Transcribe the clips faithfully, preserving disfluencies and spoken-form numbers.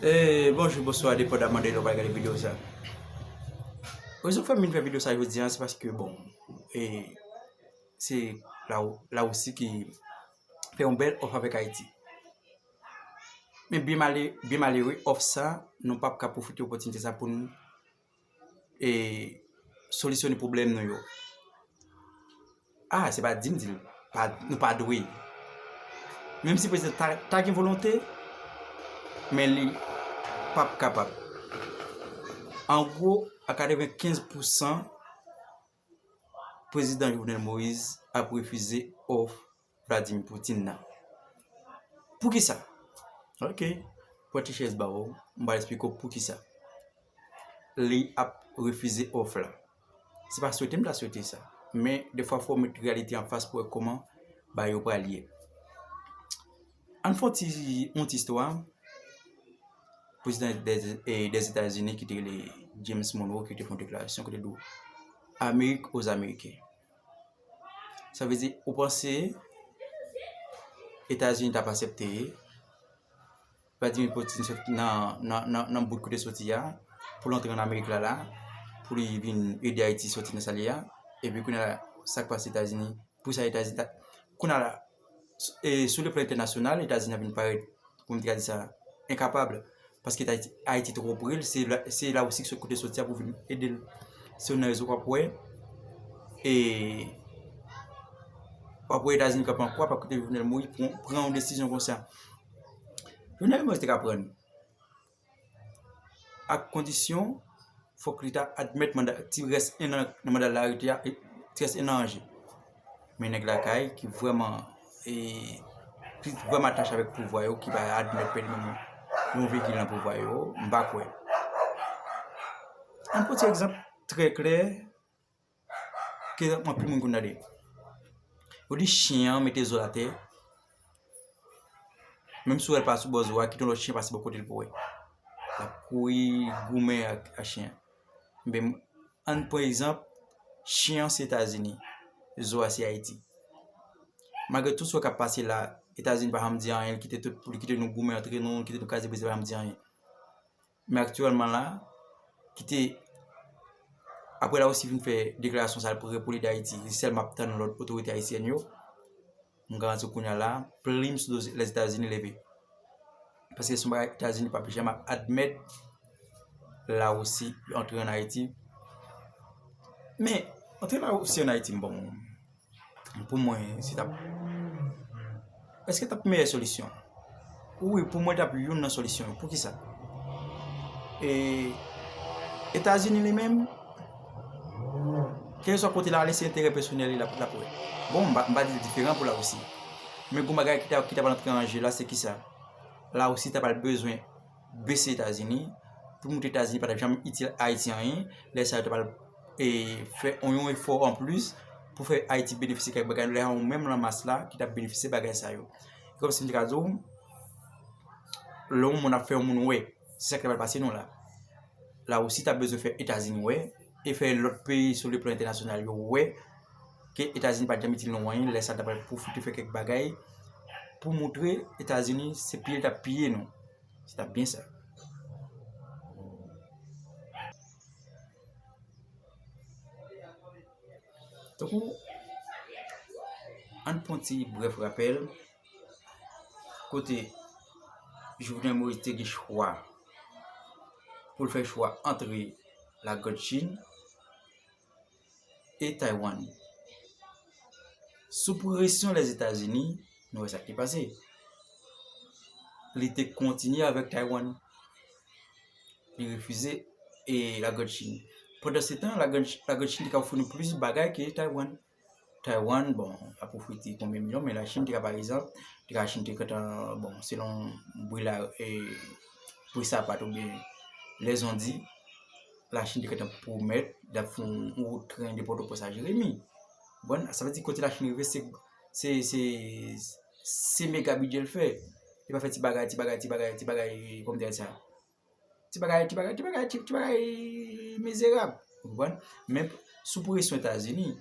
E, bonjou, bonswa, depandaman de lè w pral gade videyo sa. Rezon k fè m vin fè videyo sa jodi a, se paske, bon, e, se la, Larisi ki fè yon bèl òf avèk Ayiti. Men byen male-, byen malere, òf sa, nou p ap ka pwofite opòtinite sa pou n, e, solisyone pwoblèm nou yo. Ah, se pa di m di l, pa, nou pa dwe. Menm si prezidan ta, ta gen volonte, men li p ap kapab. An gwo, a katrevenkenz pousan, prezidan Jovenel Moïse ap refize òf Vladimir Putin nan. Poukisa? Ok, pran ti chèz ba w, m pral esplike w poukisa. Li ap refize òf la. Se pa swete m ta swete sa. Men, defwa, fò w met reyalite anfas pou wè kòman bagay yo pral ye. Ann fè yon ti, yon ti istwa. Prezidan dè, e, dèzetazini ki te rele James Monroe ki te fè yon deklarasyon ki te di, Amerik aux Ameriken. Sa vle di, ou panse Etazini t ap aksepte Vladimir Putin sot nan, nan, nan, nan bout kote soti a, pou l antre ann Amerik la, la, pou li vin ede Ayiti soti nan sa l ye a. Epi kounye a la, sa k pase Etazini, pou sa Etazini ta, kounye a la, s-, e, sou le plan entènasyonal, Etazini ap vin parèt, kòm m te ka di sa, enkapab. Paske Ayiti, Ayiti twò pre l, se la, se Larisi ki sot kote soti a pou vin ede l. Se youn nan rezon w ap wè, e, w ap wè Etazini kanpe ankò, ap koute Jovenel Moïse pran, pran yon desizyon konsa. Jovenel Moïse te ka pran l. Ak kondisyon, fòk li ta admèt manda, ti rès en an nan manda l la rete a, e, ti rès en an an je. Men nèg lakay ki vrèman, e, ki vrèman atache avèk pouvwa yo, ki pa admèt pèdi menm yon vigil nan pouvwa yo, m pa kwè. Ann pran ti egzanp trè klè, ke anpil moun konn tande. Yo di chen an mete zo l atè. Menm si w wè l pa sou bò zo a, kite yon lòt chen pase bò kote l pou wè. L ap kouri goumen ak, ak chen an. Men, ann pran egzanp, chen an se Etazini, zo a se Ayiti. Malgre tout sa k ap pase la, Etazini pa janm di anyen, li kite tout, li kite nou goumen antre nou, li kite nou kraze brize, pa janm di anyen. Men aktyèlman la, ki te, apre Larisi fin fè deklarasyon sa l prè pou l ede Ayiti, li sèlman ap tann lòd otorite ayisyèn yo, m garanti w kounye a la, plim sou do Lèzetazini leve. Paske se yon bagay Etazini p ap janm ap admèt Larisi antre ann Ayiti. Men, antre Larisi ann Ayiti, bon, pou mwen, se t ap, èske t ap meyè solisyon? Wi, pou mwen, t ap youn nan solisyon yo. Poukisa? E, Etazini li menm, kèlkeswa kote l ale, se enterè pèsonèl li l ap, l ap wè. Bon, m pa, m pa di l diferan pou Larisi. Men gon bagay ki ta, ki ta pral antre an je la, se kisa? Larisi ta pral bezwen bese Etazini, pou montre Etazini pa t ap janm itil Ayiti anyen, lè sa yo ta pral, e, fè yon, yon efò anplis pou fè Ayiti benefisye kèk bagay, lè a ou menm nan mas la ki t ap benefisye bagay sa yo. E kòmsi m te ka di w, lè yon moun ap fè yon moun wè, se sa k ta pral pase nou la. Larisi t ap bezwen fè Etazini wè, e fè lòt peyi sou le plan entènasyonal yo wè ke Etazini pa t janm itil nou anyen, lè sa l ta pral pwofite fè kèk bagay pou montre Etazini se piye l t ap piye nou. Se t ap byen sa. Tankou, ann pran ti brèf rapèl, kote Jovenel Moïse te gen chwa pou l fè chwa antre Lagrand Chin e Taiwan. Sou presyon Lèzetazini, nou wè sa k te pase. Li te kontinye avèk Taiwan. Li refize, e, Lagrand Chin. Pandansetan, Lagrand, Lagrand Chin te ka ofri nou plis bagay ke Taiwan. Taiwan, bon, ap ofri ti konbyen milyon, men Lachin te ka, pa egzanp, te ka, Lachin te gentan, bon, selon bri la, e, bri sapat oubyen lèzondi, Lachin te gentan pwomèt l ap fè yon wout tren de Pòtoprens a Jeremi. Bon, sa vle di kote Lachin rive, se, se, se, se mega bidjè l fè. Li pa fè ti bagay, ti bagay, ti bagay, ti bagay, kòm di sa. Ti bagay, ti bagay, ti bagay, ti, ti bagay mizerab. Ou konprann? Men sou presyon Etazini,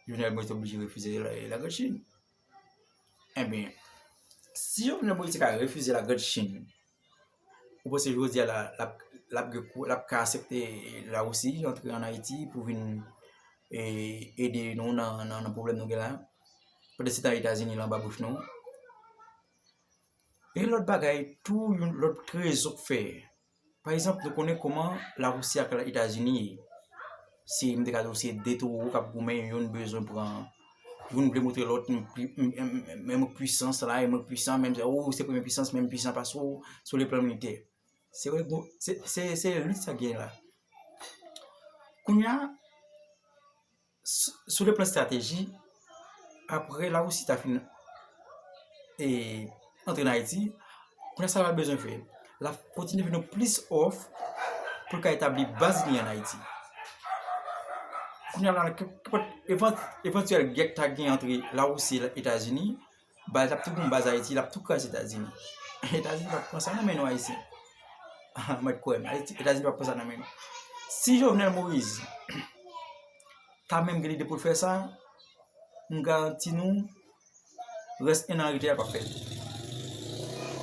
Jovenel Moïse te oblije refize la, Lagrand Chin. Ebyen, si Jovenel Moïse te ka refize Lagrand Chin, Ou panse jodi a la, l ap, l ap, l ap ka aksepte Larisi antre ann Ayiti pou vin e, ede nou nan, nan, nan pwoblèm nou gen la? Pandansetan Etazini la anba bouch nou. E lòt bagay tou, yon lòt rezon k fè. Pa egzanp, nou konnen kòman Larisi ak Etazini ye. Se, m te ka di w, se de towo k ap goumen, youn bezwen pran, youn vle montre lòt, m pli, m, m, m, m pwisans la, e mwen pwisan, menm, oh, se premye pwisans, menm pwisan pase w sou le plan militè. Se, se, se, se lit sa gen la. Kounye a, s-, sou le plan estrateji, apre Larisi ta fin e, antre nan Ayiti, kounye a sa l ap bezwen fè? L ap kontinye vin nou plis òf pou l ka etabli baz li ann Ayiti. Kounye a la, ke, ke, evan-, evantyèl gè k ta gen antre Larisi e Etazini, ba, l ap tou gen baz Ayiti, l ap tou kraze Etazini. Etazini p ap pran sa nan men nou Ayisyen. Mèt kwè m, Ayiti, Etazini p ap pran sa nan men nou. Si Jovenel Moïse ta menm gen lide pou l fè sa, m garanti nou, rès en an an rete a p ap fèt.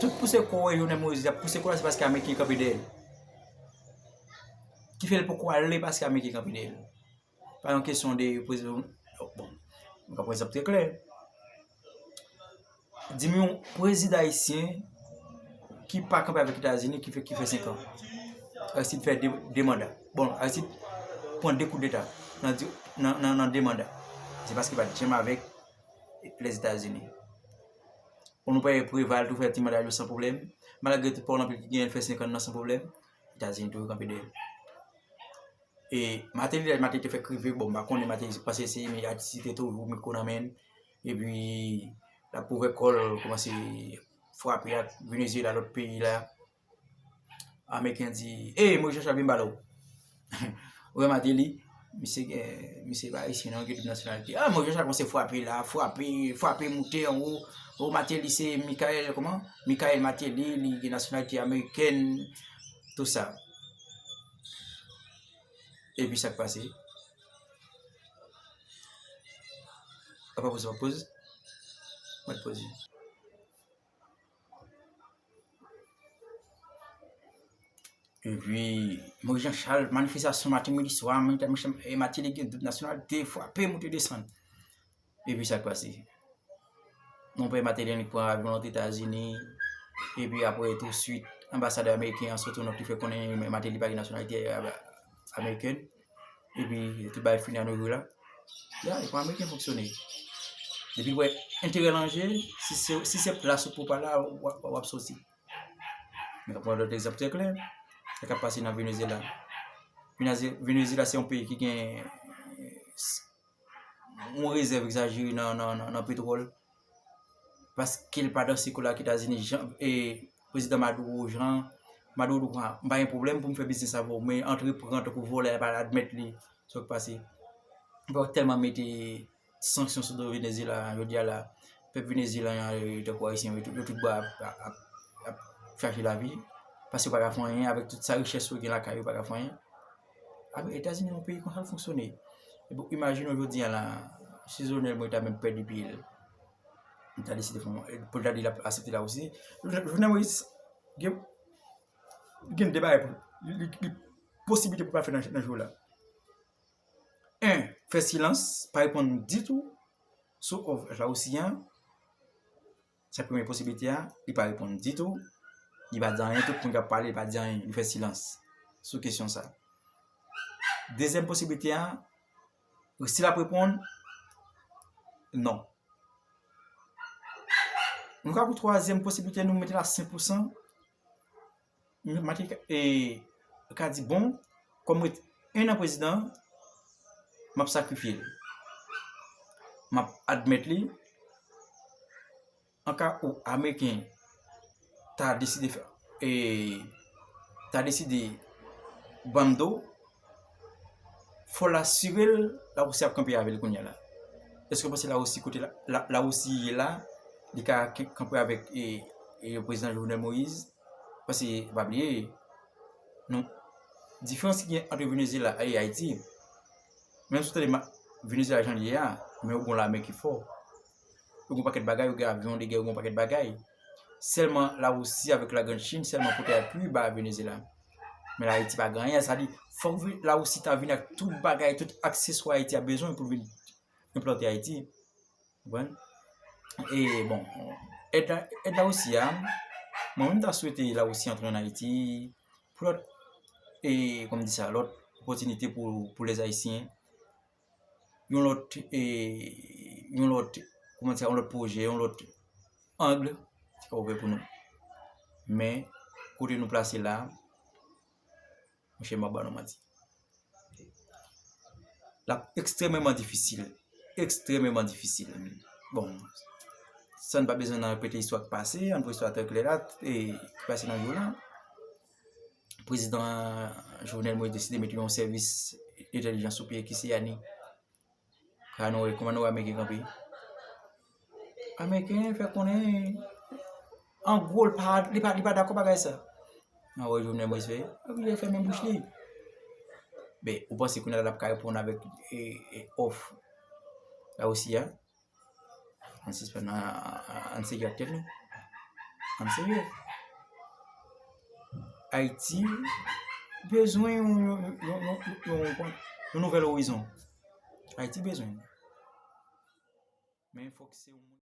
Tout pouse kò w wè Jovenel Moïse ap pouse kò la, se paske Ameriken kanpe dèyè l. Ki fè l poko ale paske Ameriken kanpe dèyè l. Pa yon kesyon de prezidan. Bon, m ka pran egzanp trè klè. Di m yon prezidan ayisyen ki pa kanpe avèk Etazini ki fè, ki fè senk an. Aristide fè de, de manda. Bon, Aristide pran de koudeta nan, di- nan, nan, nan de manda. Se paske pa t janm avèk Lèzetazini. Bon, nou pa wè Preval tou fè ti manda yo san pwoblèm. Malgre tout pawòl anpil ki genyen, l fè senk an nan san pwoblèm. Etazini toujou kanpe dèyè l. E Martelly, Martelly te fè krive, bon, m pa konnen Martelly, paske se imilyatis, li te toujou mikwo nan men l. Epi, l ap ouvè kò l, kòmanse frape ak Venezuela, lòt peyi la. Ameriken di, "Ey, Moïse Jean Charles, vin m pale w." Ou wè Martelly, misye gen, misye pa ayisyen non, gen tout nasyonalite. Ah, Moïse Jean Charles kòmanse frape la, frape, frape moute anwo. Oh, Martelly se Michael, kòman? Michael Martelly, li gen nasyonalite amerikèn, tou sa. Epi sa k pase? Apa poze, apa poze? Mwen poze. Epi, Moïse Jean Charles, manifestasyon maten, midi, swa, Martelly gen doub nasyonalite, frape, moute, desann. Epi sa k pase? Monpè Martelly annik pran avyon l antre Etazini. Epi apre, touswit, anbasadè ameriken an sot yon nòt, li fè konnen Martelly pa gen nasyonalite amerikèn. Epi tout bagay fini a nou jou la. Ya, e kon ameriken fonksyone. Depi w wè enterè l an je, si se, si se plas ou pou pale a, w ap, w ap soti. Men pran lòt egzanp trè klè, sa k ap pase nan Venezuela. Venezuela se yon peyi ki gen yon rezèv egzajere nan, nan, nan, nan petwòl. Paske l pa danse kou la ak Etazini, jan, e, prezidan Maduro, jan, Maduro di, "M pa gen pwoblèm pou m fè biznis avè w, men antreprann tankou vòlè, pa admèt li." Sa k pase? Ou pa tèlman mete sanksyon sou do Venezuela, jodi a la, pèp venezuelyen an, yo tankou ayisyen, yo tout, yo tout bò ap, ap, ap, ap chache lavi, paske yo pa ka fè anyen, avèk tout sa richès yo gen lakay yo, yo pa ka fè anyen. Apre, Etazini yon peyi konsa l fonksyone. Epi, imajine w jodi a la, si Jovenel Moïse ta menm pèdi pye l, li ta deside fè yon, pou l ta di l ap aksepte Larisi. Jovenel Moïse gen, gen de bagay pou li, li, li posiblite pou l pa fè nan, nan jou la. En, fè silans, pa reponn ditou sou òf Larisi an. Se premye posiblite a, li pa reponn ditou. Li pa di anyen, tout moun k ap pale, li pa di anyen, li fè silans sou kesyon sa. Dezyèm posiblite a, si l ap reponn, non. Nou ka pran twazyèm posiblite, nou mete l a senk pou san. Mateli ka, e, ka di, bon, kòm m ret en an prezidan, m ap sakrifye l. M ap admèt li, an ka ou Ameriken ta deside fè, e, ta deside ban m do, fò l asire l Larisi ap kanpe avè l kounye a la. Èske w panse Larisi kote la, la, Larisi ye la, li ka k-, kanpe avèk, e, e, prezidan Jovenel Moïse? Paske, pa bliye, non, diferans ki gen ant Venezuela e Ayiti, menm si w tande ma-, Venezuela jan l ye a, men yo gen yon lame ki fò. Yo gen yon pakèt bagay, yo gen avyon de gè, yo gen yon pakèt bagay. Sèlman Larisi avèk Lagrann Chin sèlman pou te al Kiba, Venezyela. Men Ayiti pa gen anyen, sa di, fòk vi- Larisi ta vin ak tout bagay, tout akseswa Ayiti a bezwen pou l vin enplante Ayiti. Konprann? E bon, èd la, èd Larisi a, mwen menm ta swete Larisi antre ann Ayiti pou lòt, e kòm di sa, lòt opòtinite pou, pou lèzayisyen, yon lòt, e, yon lòt, kòman di sa, yon lòt pwojè, yon lòt ang ki ka ouvè pou nou. Men, kote nou plase la, monchè, m ap ba nou manti. L ap ekstrèmeman difisil. Ekstrèmeman difisil. Bon, san n pa bezwen nan repete istwa ki pase, ann pran istwa trè klè la, e ki pase nan jou la. Prezidan Jovenel Moïse deside mete yon sèvis entèlijans sou pye ki se ani. Ka nou wè kòman nou wè Ameriken kanpe. Ameriken fè konnen, an gwo, li pa, li pa, li pa dakò bagay sa. Nan wè Jovenel Moïse fè, li fèmen bouch li. Men, ou panse kounye a l ap ka reponn avèk, e, e, òf Larisi a? Ann sispann, ann, ann serye ak tèt nou. Ann serye. Ayiti bezwen yon, yon, yon, yon, yon, yon nouvèl orizon. Ayiti bezwen. Men fòk se yon